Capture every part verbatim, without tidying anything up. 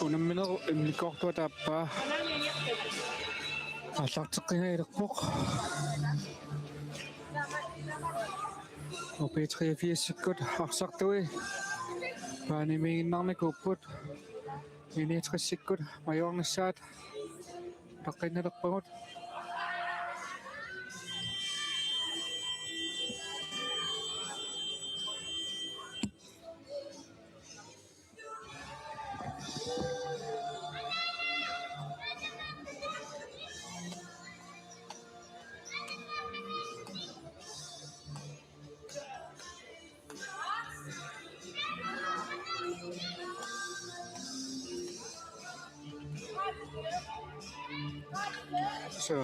Unamminerup immikkoortuata aappaa aallarteqqinngilerpoq. O B treogfirsikkut arsartui paanimiiginnarnikuupput. Niogtresikkut majuarnissaat taqqinnalerpagut. So.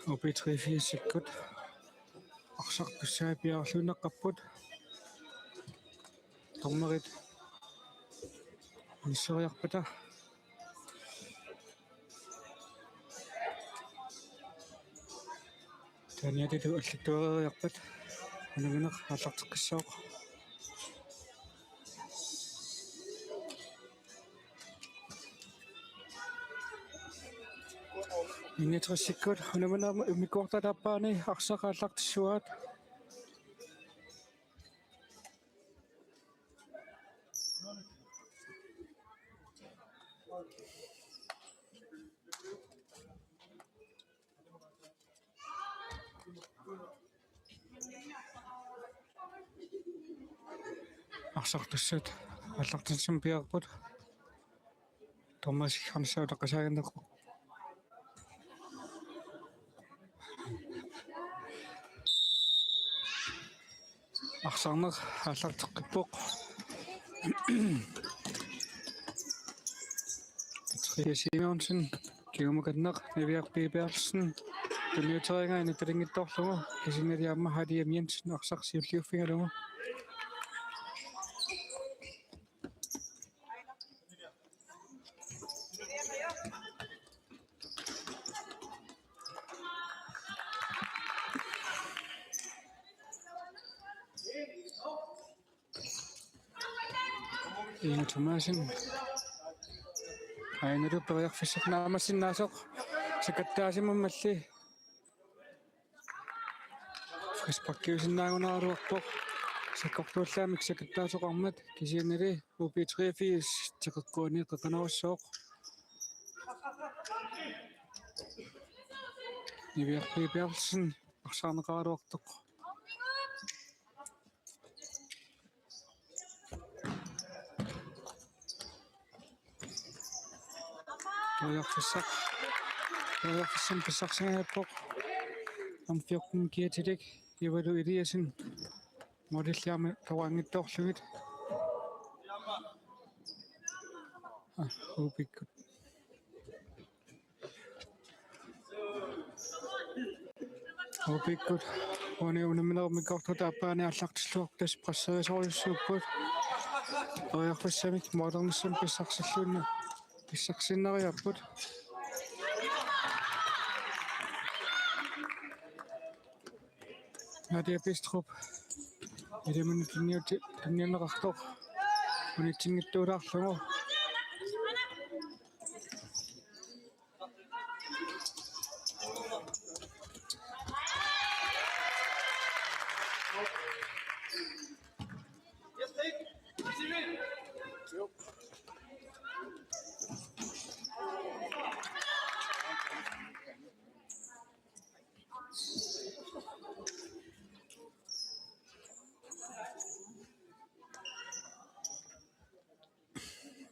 O B treogfirsikkut arsartussai piareerluinnaqqapput. Dommerit unisseriarpata. Taaniatitu allattuariarpat unammineq aallarteqqissaaq. Niogtresikkut unamminermi immikkoortuata aappaani arsaq aallartissuaat. Arsartussat aallartissamik piareerput. Dommerit sikkernissaat utaqqisaaginnarpoq. Arsarneq aallarteqqippoq. Katrin Simonsen, kingumut aamma Niviaq P. Berthelsen, tunniuteriaraa inuttulinngitsoorlugu, kisiannili aamma Hadi M. Jensen arsaq siulliuffigalugu. Ian Thomassen. Ainalu periarfissaq naammassinnaasoq. Sakattaasimammalli. Frisparkiusinnaagunaraluarpoq. Sakkortuullaamik sakattaasoqarmat, kisiannili O B treogfirs teqeqquani qeqanarussaaq. Niviaq P. Berthelsen arsarneqaraluartoq. Periarfissaq. Periarfissamik pissarsigaarpoq. Nummer fjorten, Ketilik Ivalu Eliassen. Målilli aamma toraanngitsoorlugit. Ah, O B-kkut. O B-kkut uani unamminerup immikkoortuata aappaani aallartilluarput, tassa presserisorujussuupput. Periarfissamik målernissamut pissarsilluunna-, pissarsiinnariaapput. Nadia Bistrup. Iliminut tunniuti-, tunniunneqartoq. Unitsinngitsuulaarlugu.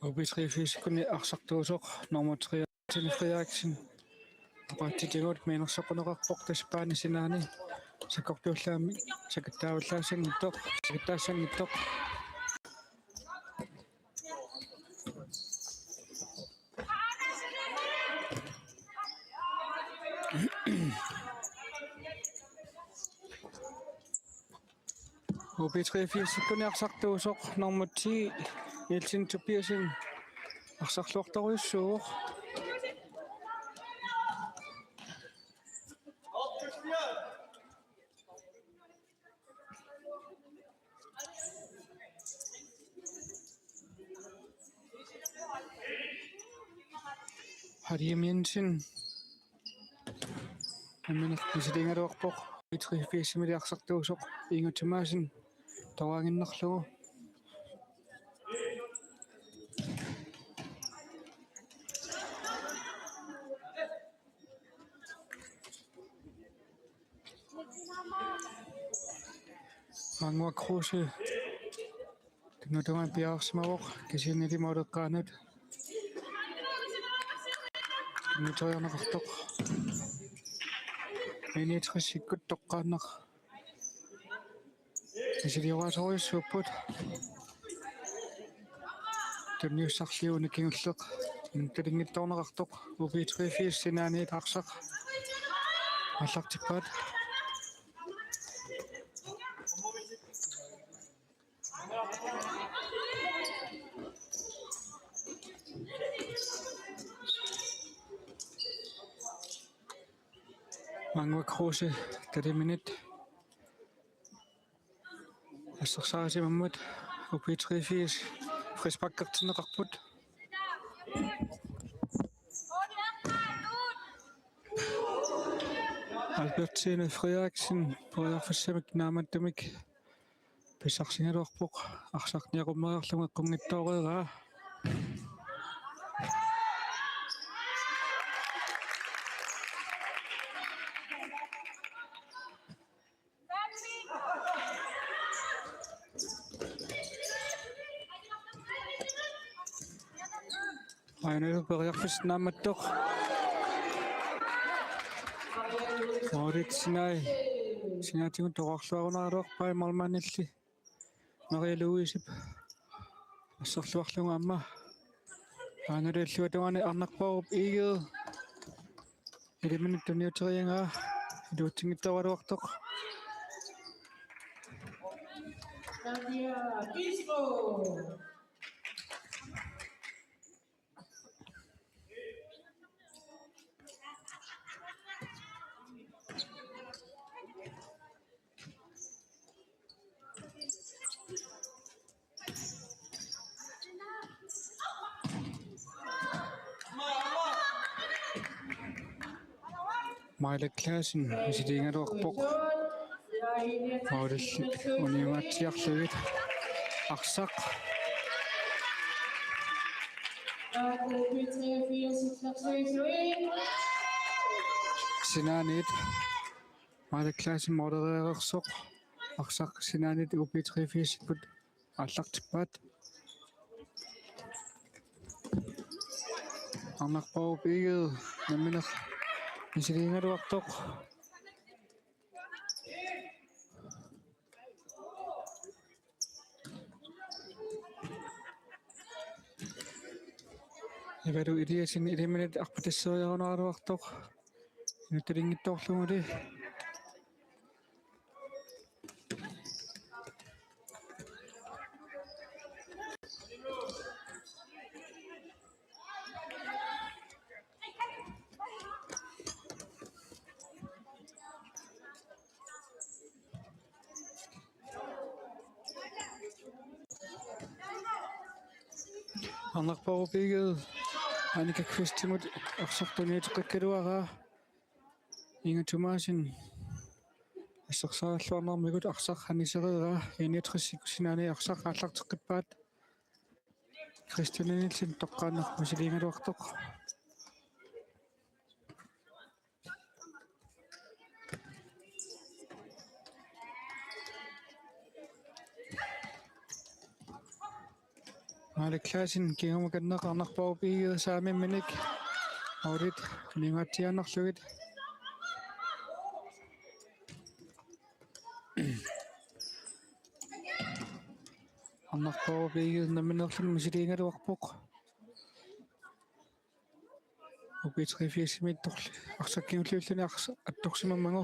U B treogfirs-ikkuni arsartuusoq nummer tre, Martin Frederiksen. Oqaatsitigut mianersoqquneqarpoq, tassa paani sinaani sakkortuullaammi sakkuttaavallaassanngitsoq, sakkuttaassanngitsoq. U B treogfirs-ikkuni arsartuusoq nummer ti, Nielsen Tobiassen, arsarluartorujussuuvoq. Harry Jensen. Nammineq misiliigaluarpoq. U B treogfirs-imili arsartuusoq Ingo Thomassen toraannarlugu. Magnus Kruse. Tungaanut piareersimavoq, kisiannili måleqqaanut. Tunniuteriarneqartoq. Enogtres-ikkut toqqaannaq. Isiliorasorujussuupput. Tunniussarliuni kingulleq. Inuttalinngitsoorneqartoq. U B treogfirs sinaaniit arsaq aallartippaat. Magnus Kruse, taliminit assersaarisimammat, U B treogfirs frisparkertinneqarput. Albertine Frederiksen, periarfissamik naammattumik pissarsigaluarpoq, arsaq niaqummeriarlugu eqqunngitsooreeraa. Aajuna periarfissaq naammattoq. Moritz Sinai. Sinaatigut toqqarluarunaarluarpaa, målmandilli Maria Louisep asserluarlugu aamma. Aajuna illuatungaani Arnarpaarup Egede. Iliminut tunniuteriaraa, iluatsinngitsooraluartoq. Nadia Bispo. Maila Clausen misiliigaluarpoq. Målillit uniumatsiarlugit arsaq. Sinaaniit Maila Clausen målereersoq, arsaq sinaaniit U B treogfirs-ikkut aallartippaat. Arnarpaarup Egede nammineq misiliigaluartoq. Ivalu Eliassen iliminut arpatasseriarunaaraluartoq. Inuttalinngitsoorluguli. Arnarpoorup I G Annika Qvistimut arsaq tunniuteqqikkaluaraa. Inga Thomasen assersuulluarnermigut arsaq anisereeraa. I-niogtres sinaani arsaq aallarteqqippaat. Christian Nielsen toqqaannaq misiliigaluartoq. Malik Clausen kingumut qerneqarnarpoq I G saamimminik. Aulit niuatsiaannarlugit. Arnarpoorup I G nammineerluni misiliigaluarpoq. U B treogfirsimi torli arsaq kingulliulluni ars-, attorsimammagu.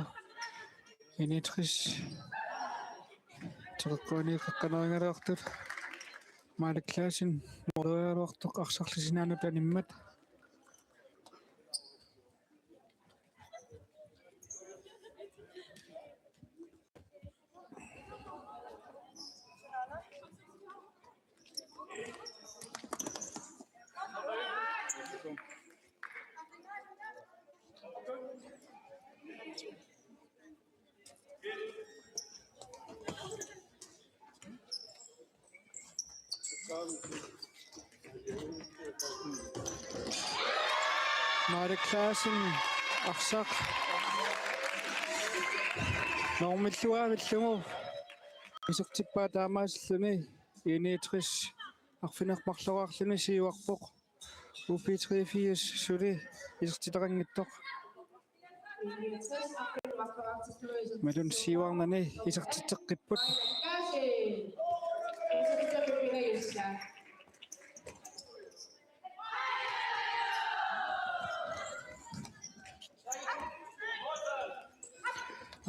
I-niogtres teqeqquaniiqqaqqanerigaluartut. Malik Clausen moorigaluartoq arsarli sinaanut animmat. Malik Clausen arsaq normilluaavillugu isertippaa taamaasilluni. I-niogtres arfineq-marloraarluni siuarpoq. U B treogfirs suli isertitaqanngitsoq. Imaluunniit siuarnani isertitseqqipput.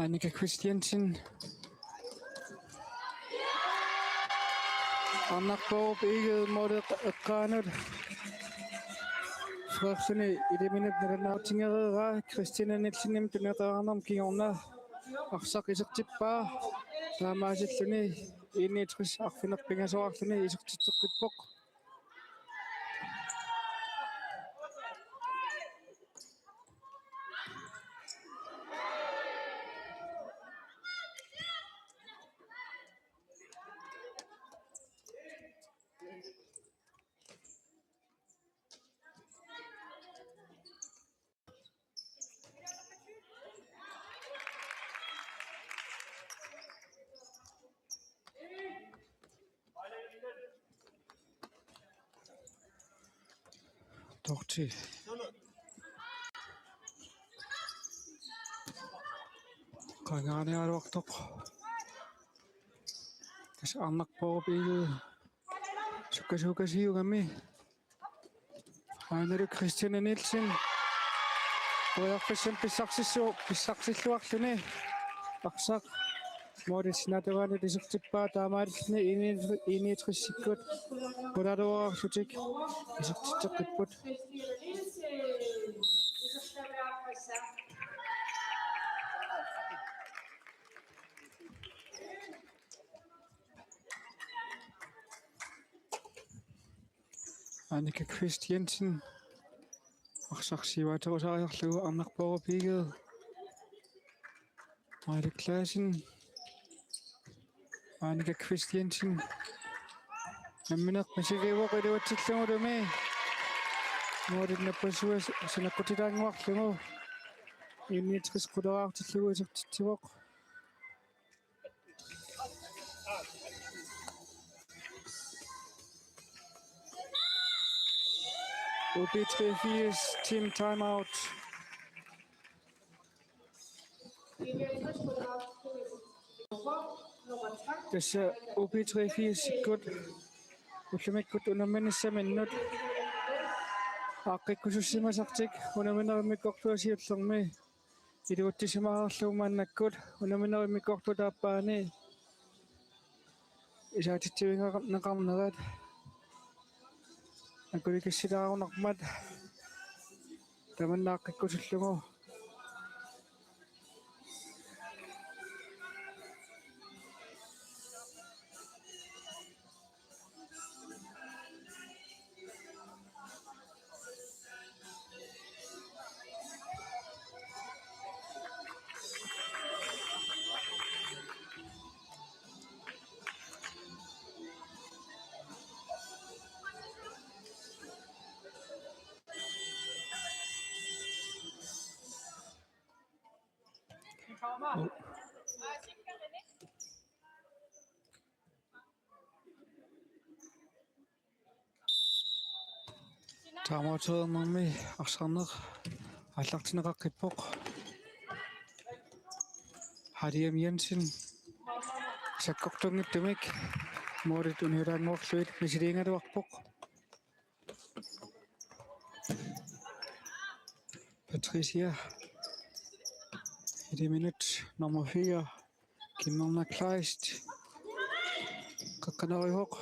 Annika Christiansen. Arnarpoorup I G-p måli eqqaanut. Frederiksen iliminut nalunaarutigereeraa, Christian Nielsenimit tunineqareernermut kingorna arsaq isertippaa. Taamaasilluni I-niogtres arfineq-pingasoraarluni isertitseqqippoq. Toorti. Qangaaniaraluartoq. Tassa Arnarpoorup I G-p sukkasuukasiugami. Aanalu Christian Nielsen. Periarfissamik pissarsissu-, pissarsilluarluni. Arsaq måli sinaata tungaanut isertippaa, taamaalilluni I-ni-, I-niogtresikkut qulaluararlutik isertitseqqipput. Annika Christiansen. Arsaq siuaaterusariarlugu Arnarpoorup I G-p. Maja Clausen. Annika Christiansen. Nammineq misiliivoq iluatsillugulumi. Måli nappassuaq sinakkutilaannguarlugu. I-niogtres qulaluarartillugu isertitsivoq. U B treogfirs team timeout. Tassa U B treogfirsikkut ullumikkut unamminissaminnut aaqqikkusussimasartik unamminerup immikkoortua siullermi iluatsisimaarlugu maannakkut unamminerup immikkoortuata aappaani isaatitsivigineqarnerat akulikissilaarunarmat tamanna aaqqikkusullugu. Taamaattuarnermi arsarneq aallartinneqaqqippoq. Hariam Jensen sakkortunngitsumik målit uniulaannguarlugit misiliigaluarpoq. Patricia. Iliminut nummer fire. Kimmerna Kleist. Qaqqanerivoq.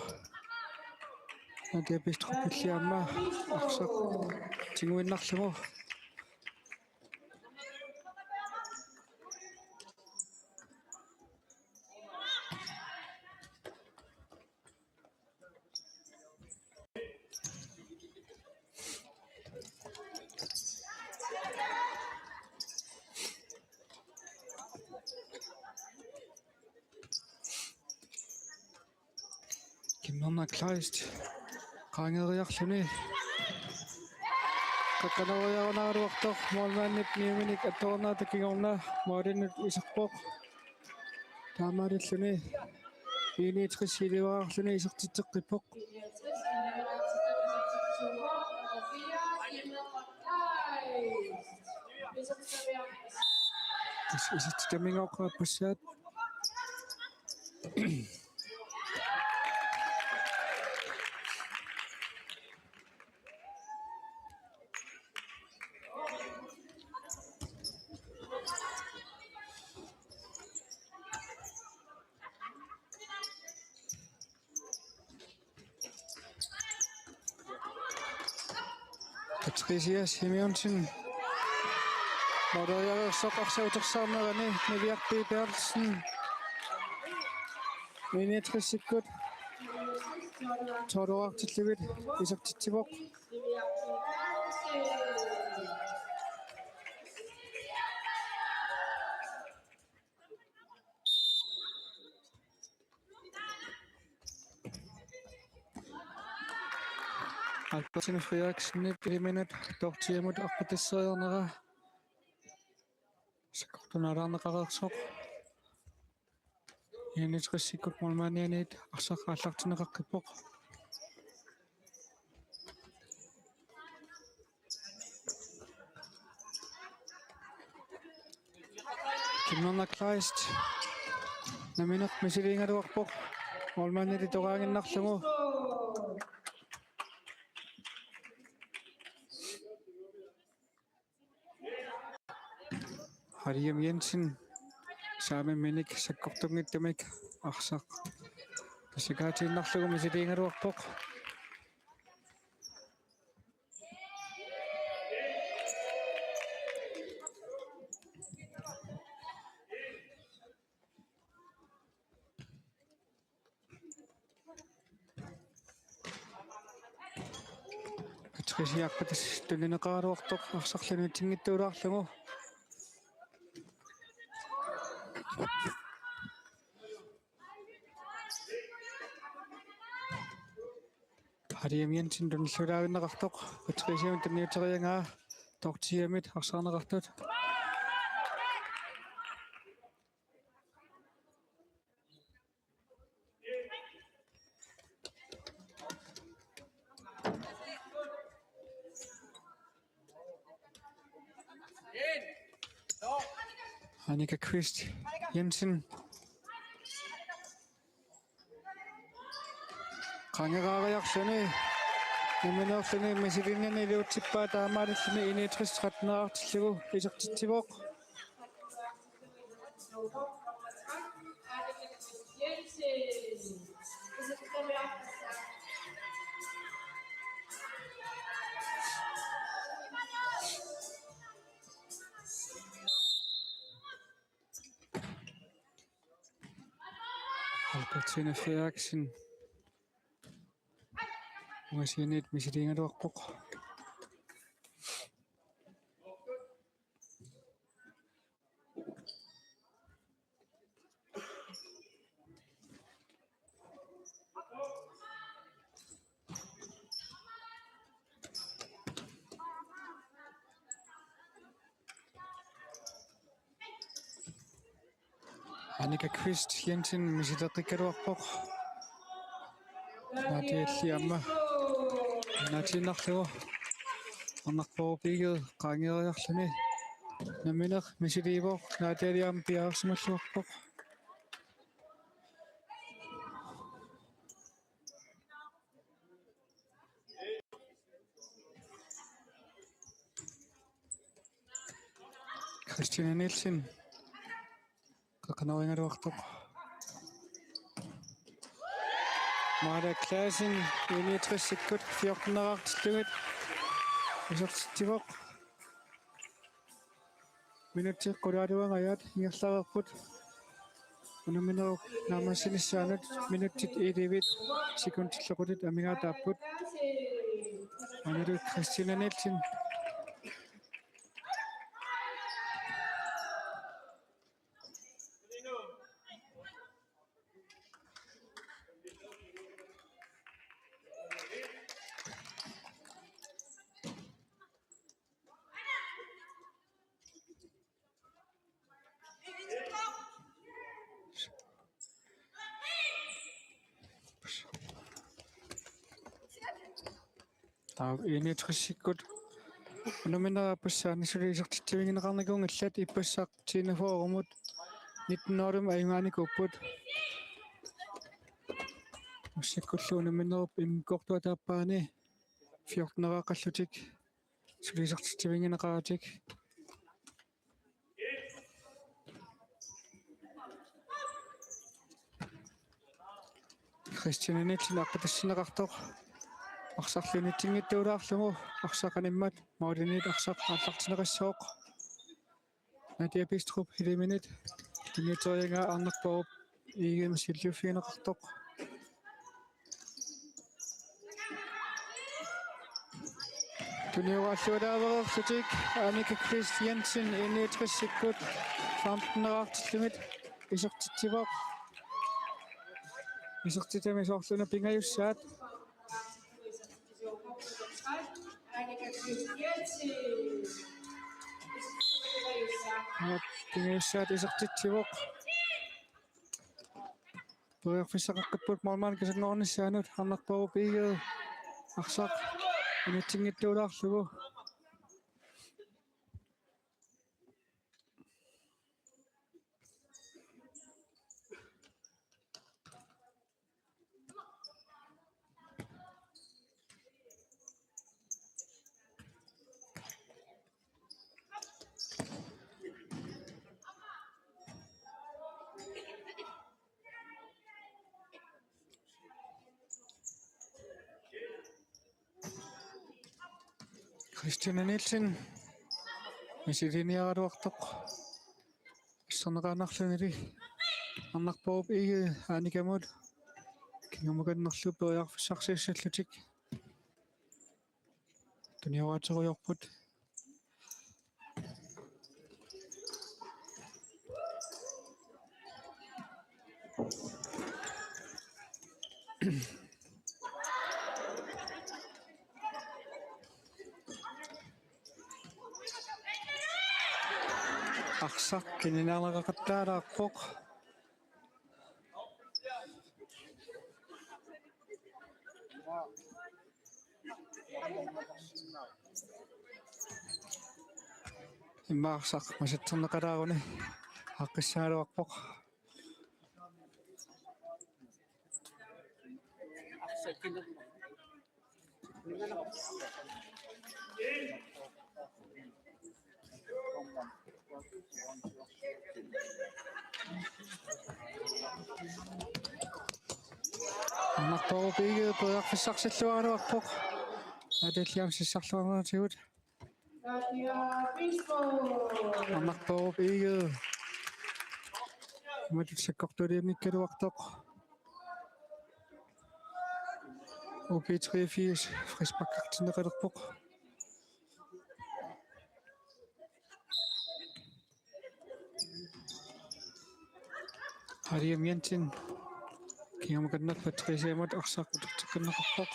Nadia Bistrup pilliamma arsaq tiguinnarlugu. Kimmerna Kleist qaangeeriarluni qaqqaneriarunaraluartoq, målmandip niuminik attornaata kingorna målinut iserpoq. Taamaalilluni I niogtres siiliuarluni isertitseqqippoq. Is-, isertitaminngooqqaappassaat. Patricia Simonsen. Måleriareersoq arsaq utersaarnerani Niviaq P. Berthelsen. I niogtresikkut tolv-uartillugit isertitsivoq. Albertine Frederiksenip iliminut Dortheamut arpatasseriarnera sakkortunaalaarneqareersoq. I niogtresikkut målmandianiit arsaq aallartinneqaqqippoq. Kimmerna Kleist. Nammineq misiliigaluarpoq. Målmandili toqaaginnarlugu. Hariam Jensen. Saamimminik sakkortunngitsumik arsaq tassakaatiinnarlugu misiliigaluarpoq. Patricia Arpatas tunniunneqaraluartoq arsarluni atinngittuulaarlugu. Hariam Jensen tunnillulaavinneqartoq Patriciamit tunniuteriaraa Dortheamit arsaarneqartut. Annika Kvist Jensen. Qaangeraariarluni. Nammineerluni misiliinnani iliuutsippaa, taamaalilluni I niogtres tretten-eqartillugu isertitsivoq. Albertine Frederiksen. Ungasianiit misiliigaluarpoq. Annika Kvist Jensen misileqqikkaluarpoq. Nadia Alli aamma naatiinnarlugu. Arnarpoorup I G qaangeeriarluni. Nammineq misiliivoq, Nadia Alli aamma piareersimalluarpoq. Christina Nielsen. Qeqqanorigaluartoq. Maala Clausen, I niogtresikkut fjorten artillugit. Isertitsivoq. Minutsit qulaaluangajaat ingerlareerput. Unamminerup naammassinissaanut minutsit elleve sekundillu qulit amigaataapput. Analu Christina Nielsen. Taava I niogtresikkut unammineq aappassaani suli isertitsivigineqarnikuunngillat, ippassaq T enogfyrremut nitten nulimut ajugaanikuupput. Massakkut unamminerup immikkoortuata aappaani fjorten aqallutik suli isertitsivigineqaratik. Christina Nielsen aqqutissineqartoq. Arsarlu unitsinngitsuulaarlugu arsaq animmat målimiit arsaq aallartinneqassaaq. Nadia Bistrup iliminit. Tunniuteriaraa Arnarpoorup I G-mi siulliuffigineqartoq. Tunniugaluarlutik Annika Kvist Jensen I niogtresikkut femten artillugit isertitsivoq. Isertitami soorluna pingajussaat. Pingajussaat isertitsivoq. Periarfissaqaqqippoq målmandip kisanngoornissaanut, Arnarpoorup I G arsaq unitsinngitsuulaarlugu. Christina Nielsen misiliiniaraluartoq. Asserneqaannarlunili Arnarpoorup I G Anikamut kingumakkannerlu periarfissarsiussallutik. Tunnioraaterujoorput. Arsaq kinguneqaqattaalaarpoq. Immaqa arsaq masatserneqalaaruni aaqqissagaluarpoq. Arnarpoorup I G periarfissarsilluaraluarpoq. Atalliam sissarluarneratigut. Arnarpoorup I G imatut sakkortuuliunngikkaluartoq. O B treogfirs frisparkertinneqalerpoq. William Jensen kingumakkannerpaa Patriciamut arsaq utertikkanneqarpoq.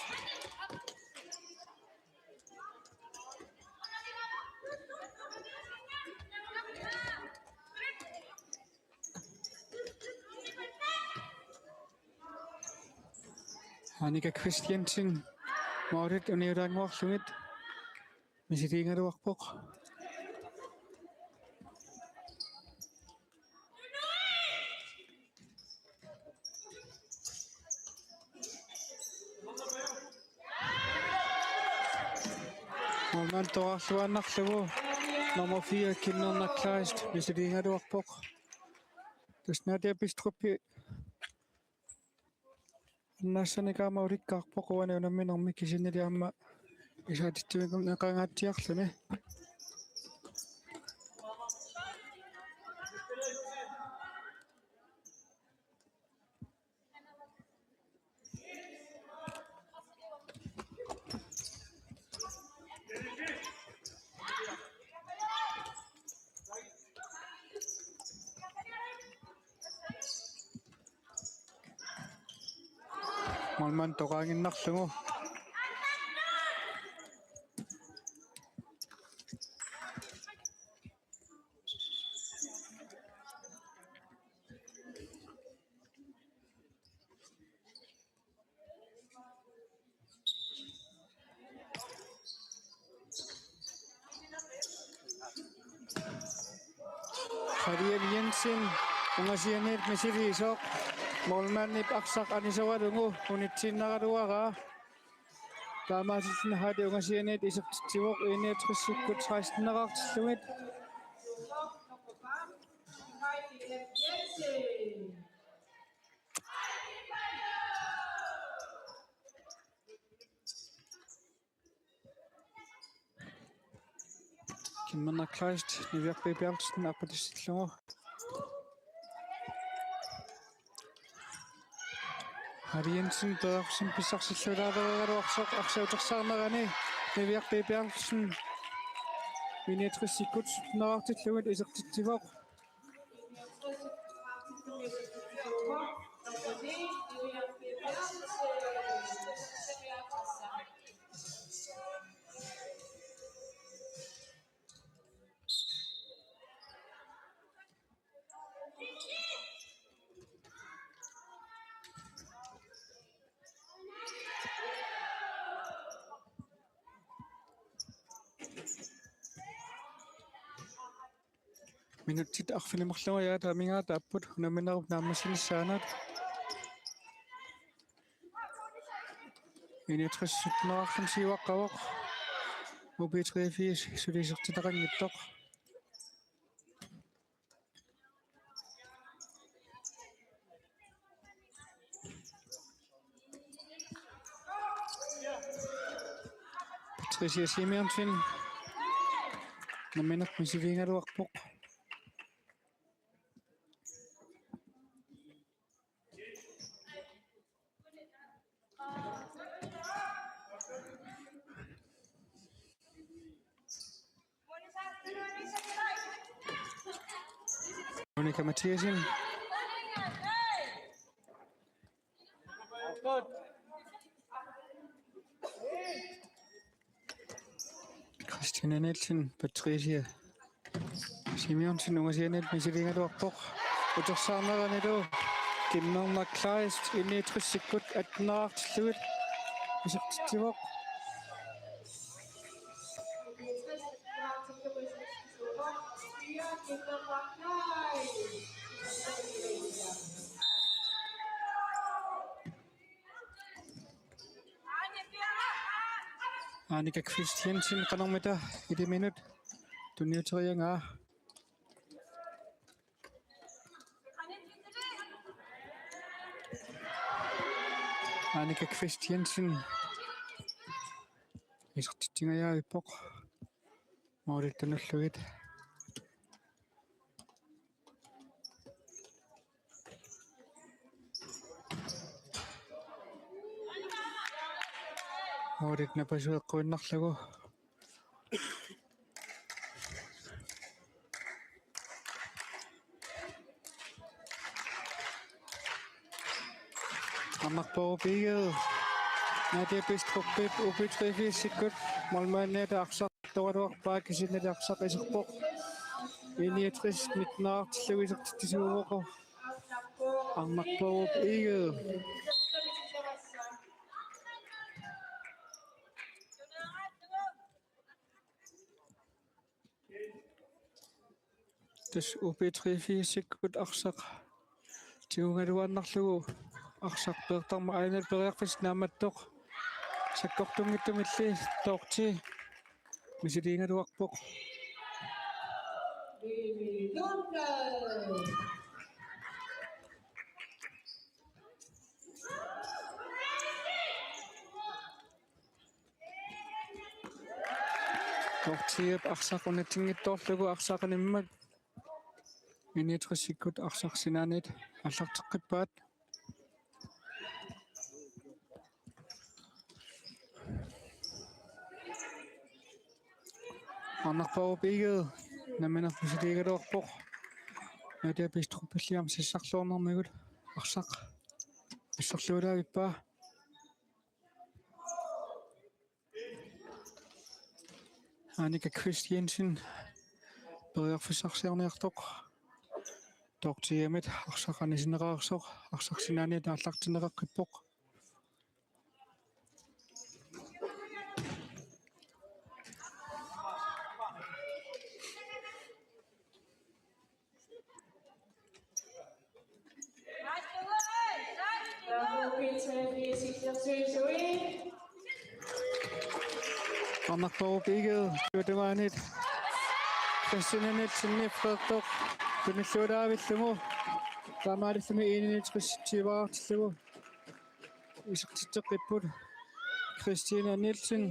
Annika Christiansen, målit uniulaannguarlugit, misiliigaluarpoq. Målmand toqqarluinnarlugu nummer fire, Kim Nørner Kleist, misiliigaluarpoq. Tassa Nadia Bistrup annaassanik aamma ulikkaarpoq uani unamminermi, kisiannili aamma isaatitsivik neqangaatsiarluni. Målmand toqqaaginnarlugu. Karian Jensen, ungasianiit misiliisoq. Målmandip arsaq anisoralugu unitsiinnaraluaraa. Taamaasilluni Hadi ungasianiit isertitsivoq, enogtresikkut seksten-eraartillugit. Kim Nørner Kleist, Niviaq B. Berthelsen, arpatissillugu. Harry Jensen, periarfissamik pissarsilluinnarlugu arsaq, arsaq utersaarnerani, Niviaq B. Berthelsen, enogtresikkut sytten-eraartillugit isertitsivoq. Minutsit arfineq-marluk aatsaat amigaataapput unamminerup naammassinissaanut. Enogtres sytten-eraarluni siuaqqavoq. U B treogfirs suli isertitaqanngitsoq. Patricia Simonsen. Nammineq misiliigaluarpoq. Monika Mathiassen. Christine Nielsen, Patricia Simonsen ungasianiit misiliigaluarpoq. Utersaarneranilu Kim Nørner Kleist, enogtresikkut atten-eraartillugit isertitsivoq. Annika Christiansen, qanormita iliminut tunniuteriagaa. Annika Christiansen isertitsingajavippoq. Målit tunullugit. Målit napasui eqquinnarlugu. Arnarpoorup Egede. Nadia Bistrupip U B treogfirsikkut målmandiata arsaq toraluarpaa, kisiannili arsaq iserpoq. Enogtres nitten-eraartillugu isertitsisuuvoq Arnarpoorup Egede. Tassa U B treogfirsikkut arsaq tigugaluaannarlugu arsaq peertarmat aajuna periarfissaq naammattoq. Sakkortunngitsumilli Dorthe misiliigaluarpoq. Dorthep arsaq unatsinngitsoorlugu arsaq animmat I niogtresikkut arsaq sinaaniit aallarteqqippaat. Arnarpaarup Egede nammineq misiliigaluarpoq. Nadia Bistrupilli aamma sassarluarnermigut arsaq asserluulaavippaa. Annika Christiansen periarfissarsiorniartoq. Dorthep arsaq anisinneqartoq arsaq sinaaniit aallartinneqaqqippoq. Arnarpaarup Egede tungaanit Christina Nielsenip freertoq tunilluulaavillugu taamaalilluni I niogtresikkut isertitseqqipput. Christina Nielsen.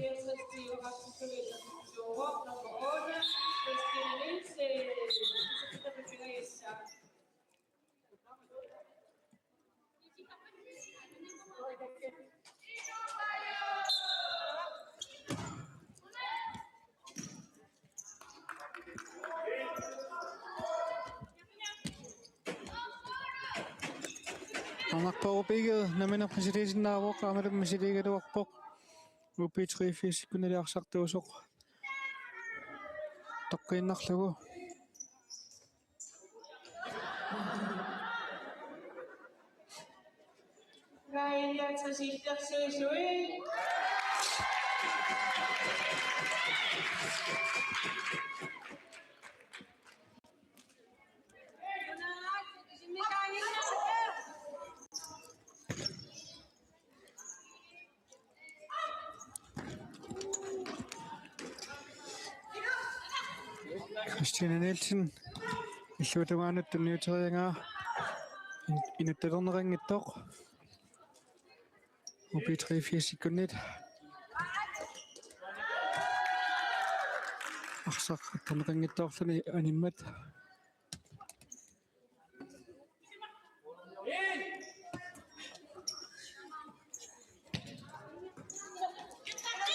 Arnarpaarup Egede nammineq misiliisinnaavoq, aammalu misiliigaluarpoq. U B treogfirsikkunnilu arsartuusoq toqqiinnarlugu. Christina Nielsen illuatungaanut tunniuteriaraa in-, inuttulerneqanngitsoq. U B treogfirsikkunnit arsaq attorneqanngitsoorluni animmat.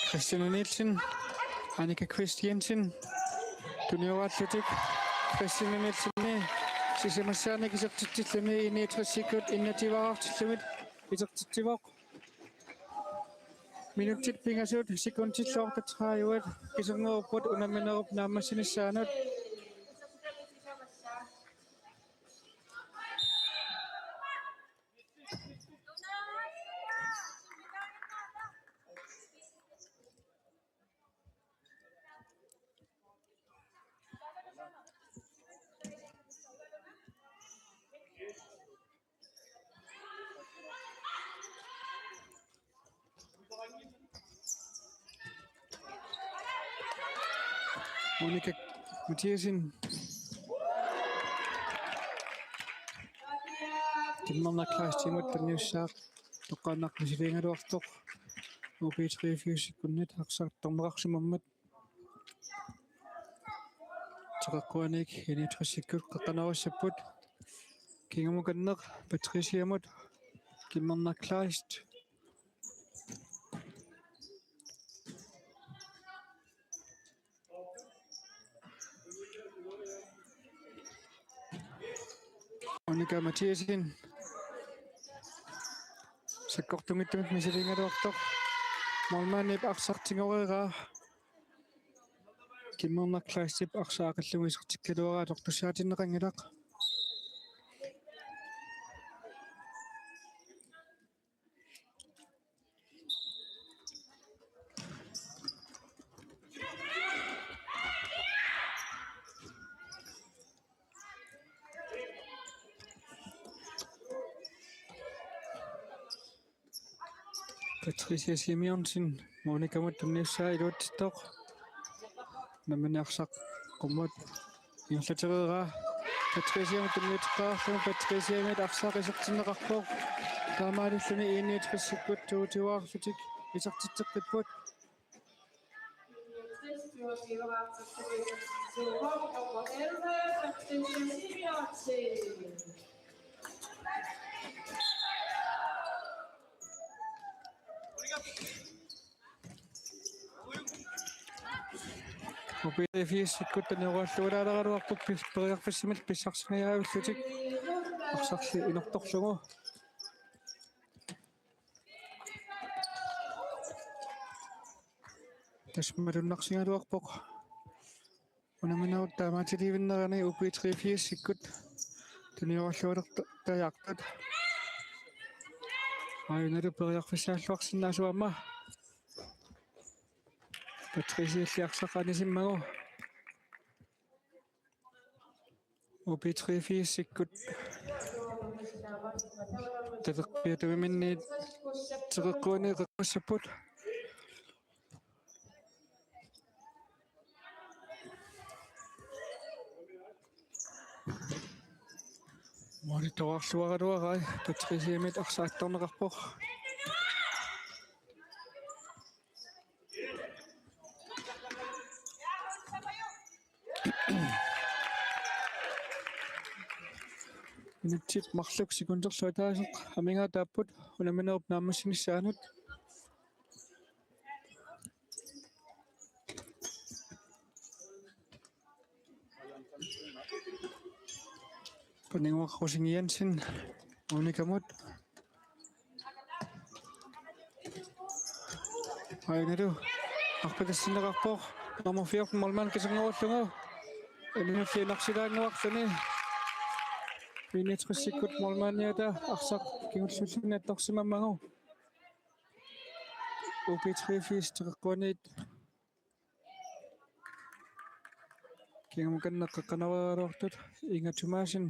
Christina Nielsen, Annika Christiansen, tunioraallutik Christina Nielsenip sisamassaanik isertitsilluni I niogtresikkut enogtyveartillugit isertitsivoq. Minutsit pingasut sekundillu otteogtredive kisinnguupput unamminerup naammassinissaanut. Monika Mathiassen. Kimmernaq Kleistimut tunniussaaq toqqaannaq misiliigaluartoq. U B treogfirsikkunnit arsaq attorneqarsimammat. Teqeqquanik I niogtresikkut qeqqanoorussapput. Kingamukanneq Patriciamut Kimmernaq Kleist. Monika Mathiassen. Sakkortunngitsumik misiliigaluartoq. Målmandip arsaq tigoreeraa. Kimmernaq Kleistip arsaq aqillugu isertikkaluaraa atortussaatinneqanngilaq. Patricia Simeonsen, Monikamut tunniussaa iluatsittoq. Nammineq arsaq qummut ingerlatereeraa. Patriciamut tunniuteqqaarlugu, Patriciamit arsaq isertinneqarpoq. Taamaalilluni I-niogtresikkut toogtyveqarlutik isertitseqqipput. Upiifiissikkut tanioraallualaaraluarpoq pis-, periarfissamik pissarsiniaavillutik. Arsarli inortorlugu. Tassa malunnarsigaluarpoq. Unamminerup taamaatilivinnerani U B treogfirsikkut tunioraallualertajaartut. Aajuna periarfissaalluarsinnaasoq aamma. Patricialli arsaq anisimmagu. U B treogfirsikkut talerpiata tumiminniit teqeqquani qeqqussapput. Målitoraarluaraluarai Patriciamit arsaq attorneqarpoq. Minutsit marluk sekunderlu ataaseq amigaataapput unamminerup naammassinissaanut. Paninnguaq Rosing Jensen, Monikamut. Aajuna arpakassinneqarpoq. Nummer fjorten målmand kisanngoruullugu. Inuulli narsilaannguarluni. I-niogtresikkut målmandiata arsaq kingulliulluni attorsimammagu. U B treogfirs teqeqquaniit kingumut qeqqaneraluartut. Inga Thomassen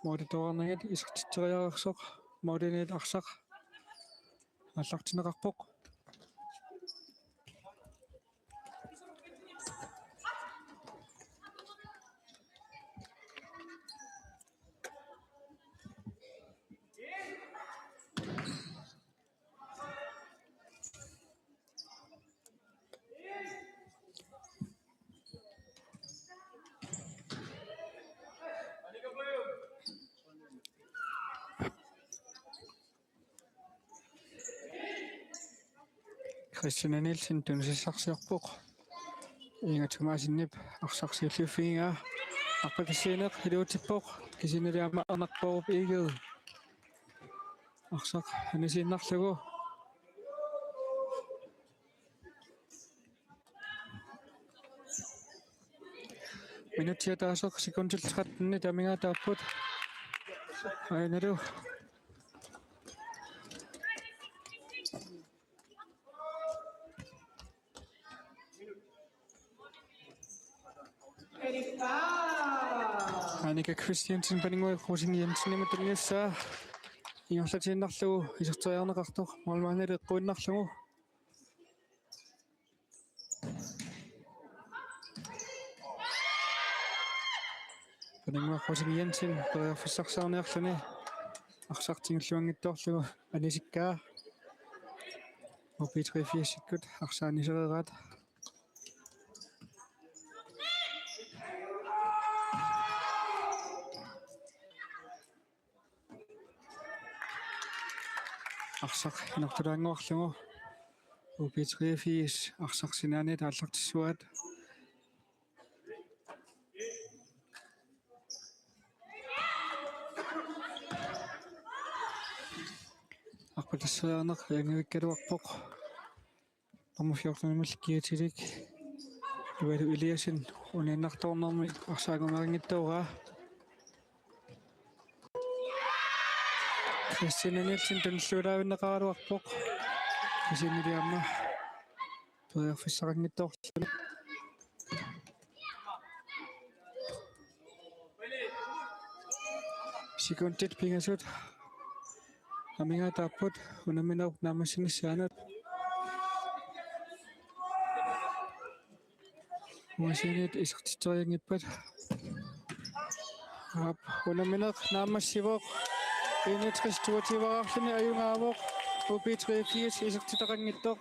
målitoraarnagit isertitseriartoq, målimiit arsaq aallartinneqarpoq. Christian Nielsen tunisassarsiorpoq. Inga Thomassenip arsaq siulliuffigigaa. Arpakkassiineq iluatsippoq. Kisiannili aamma Arnarpoorup Egede arsaq anisiinnarlugu. Minutsit ataaseq sekundit tretten amigaataapput. Aajuna. Annika Christiansen Paninnguaq Rosing Jensenimut tunniussaa. Ingerlatiinnarlugu iserteriarneqartoq målmandili eqquinnarlugu. Paninnguaq Rosing Jensen periarfissarsiorniarluni arsaq tigulluanngitsoorlugu anisikkaa. U B treogfirsikkut arsaq anisereeraat. Arsaq inortulaannguarlugu U B treogfirs arsaq sinaaniit aallartissuaat. Arpakkassiineq ajornanngikkaluarpoq. Nummer fjorten-imut kiatilik Ivalu Eliassen uniinnartoornermi arsaq angumeqanngitsooraa. Christian Nielsen tunillualaavinneqaraluarpoq. Kisiannili aamma periarfissaqanngitsoorluni. Sekundit pingasut Amigaataapput unamminerup naammassinissaanut. Uasianit isertitserianngippat. Aap, unammineq naammassivoq. Enogtres toogtyve-raarluni ajugaavoq. U B treogfirs isertitaqanngitsoq.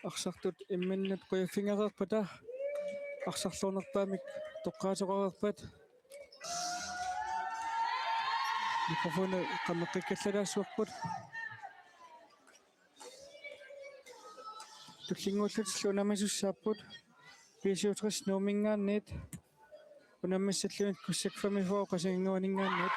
Arsartut imminnut qujaffigereerpata arsarluarnerpaamik toqqaasoqareerpat. Mikrofoni qammeqqikkallalaassuarput. Tullinnguullutillu unammisussaapput B syvogtres Nuumminngaanniit. Unammissalluunniit Q seksogfyrre Qasigiannguaninngaanniit.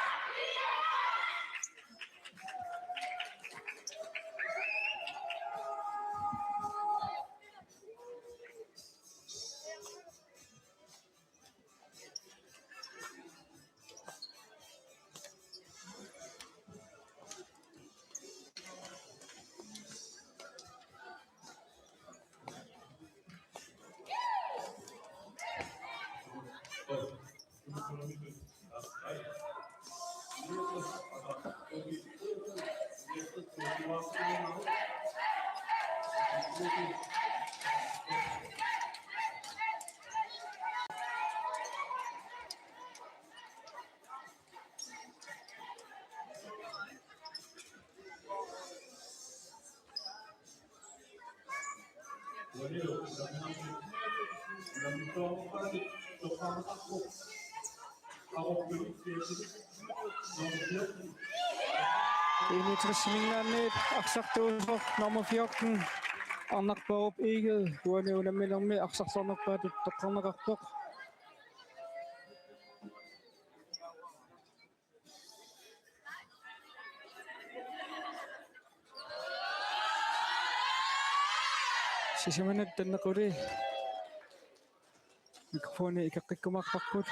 Enogtresiminngaanniit arsartuusoq nummer fjorten, Arnaq Bourup Egede, uani unamminermi arsarluarnerpaatut toqqarneqarpoq. Sisamanut tannequli mikrofoni ikeqqikkumaarparput.